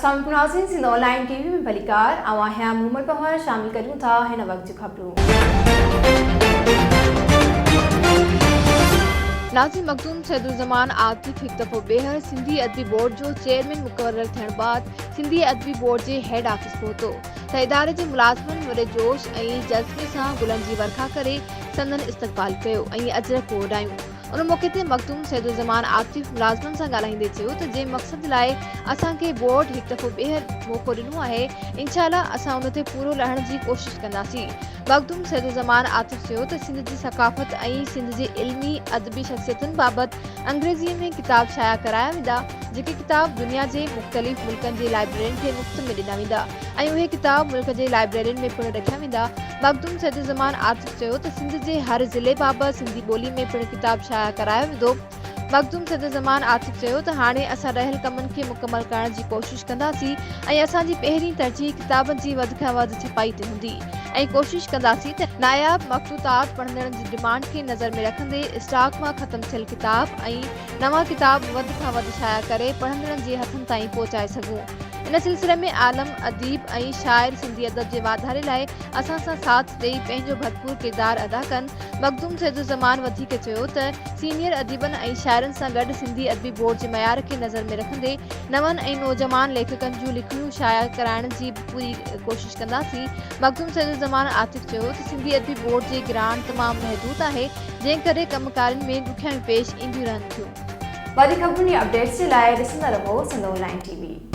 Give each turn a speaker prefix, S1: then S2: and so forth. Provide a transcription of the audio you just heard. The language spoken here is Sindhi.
S1: اسلام عليڪم ناظرين سنڌ آن لائين ٽي وي ۾ ڀليڪار آئون آهيان مومل پنهور شامل ڪريون ٿا هن وقت جون خبرون.
S2: ناظرين مخدوم سيد الزمان عاطف هڪ دفعو ٻيهر سنڌي ادبي بورڊ جو چيئرمين مقرر ٿيڻ بعد سنڌي ادبي بورڊ جي هيڊ آفيس پهتو ته اداري جي ملازمن وڏي جوش ۽ جذبي سان گلن جي ورکا ڪري سندن استقبال ڪيو ۽ اجرڪون اڏايون. ان موقعي تي مخدوم سيد الزمان عاطف ملازمن سان ڳالهائيندي چيو ته جنهن مقصد لاء اسان کي بورڊ هڪ دفعو ٻيهر موقعو ڏنو آهي انشاء الله اسان ان تي پورو لهڻ جي ڪوشش ڪنداسين. مخدوم سيد الزمان عاطف چيو ته سنڌ جي ثقافت ۽ سنڌ جي علمي ادبي شخصيتن بابت انگريزيء ۾ ڪتاب شايع ڪرايا ويندا جيڪي ڪتاب دنيا جي مختلف ملڪن جي لائبريرين کي مفت ۾ ڏنا ويندا ۽ اهي ڪتاب ملڪ جي لائبريرين ۾ پڻ رکيا ويندا. مخدوم سيد الزمان عاطف چيو ته سنڌ جي هر ضلعي بابت سنڌي ٻولي ۾ پڻ ڪتاب شايع ڪرايو ويندو. مخدوم سيد الزمان عاطف چيو ته هاڻي اسان رهيل ڪمن کي مڪمل ڪرڻ جي ڪوشش ڪنداسين ۽ اسان جي پهرين ترجيح ڪتابن جي وڌ کان وڌ ڇپائي تي هوندي ۽ ڪوشش ڪنداسين ته ناياب مخطوطات پڙهندڙن جي ڊمانڊ کي نظر ۾ رکندي اسٽاڪ مان ختم ٿيل ڪتاب ۽ نوان ڪتاب وڌ کان وڌ شايع ڪري پڙهندڙن جي هٿن تائين پهچائي سگهون. ان سلسلي ۾ عالم، اديب ۽ شاعر سنڌي ادب جي واڌاري لاء اسان سان ساٿ ڏئي پنهنجو ڀرپور ڪردار ادا ڪن. مخدوم سيد الزمان وڌيڪ چيو ته سينيئر اديبن ۽ شاعرن سان گڏ سنڌي ادبي بورڊ جي معيار کي نظر ۾ رکندي نون ۽ نوجوان ليکڪن جون لکڻيون شايع ڪرائڻ جي به پوري ڪوشش ڪنداسين. مخدوم سيد الزمان عاطف چيو ته سنڌي ادبي بورڊ جي گرانٽ تمام محدود آهي جنهن ڪري ڪم ڪارين ۾ ڏکيائيون پيش اينديون رهن ٿيون.
S1: وڌيڪ خبرن ۽ اپڊيٽس جي لاء ڏسندا رهو سنڌ آن لائين ٽي وي.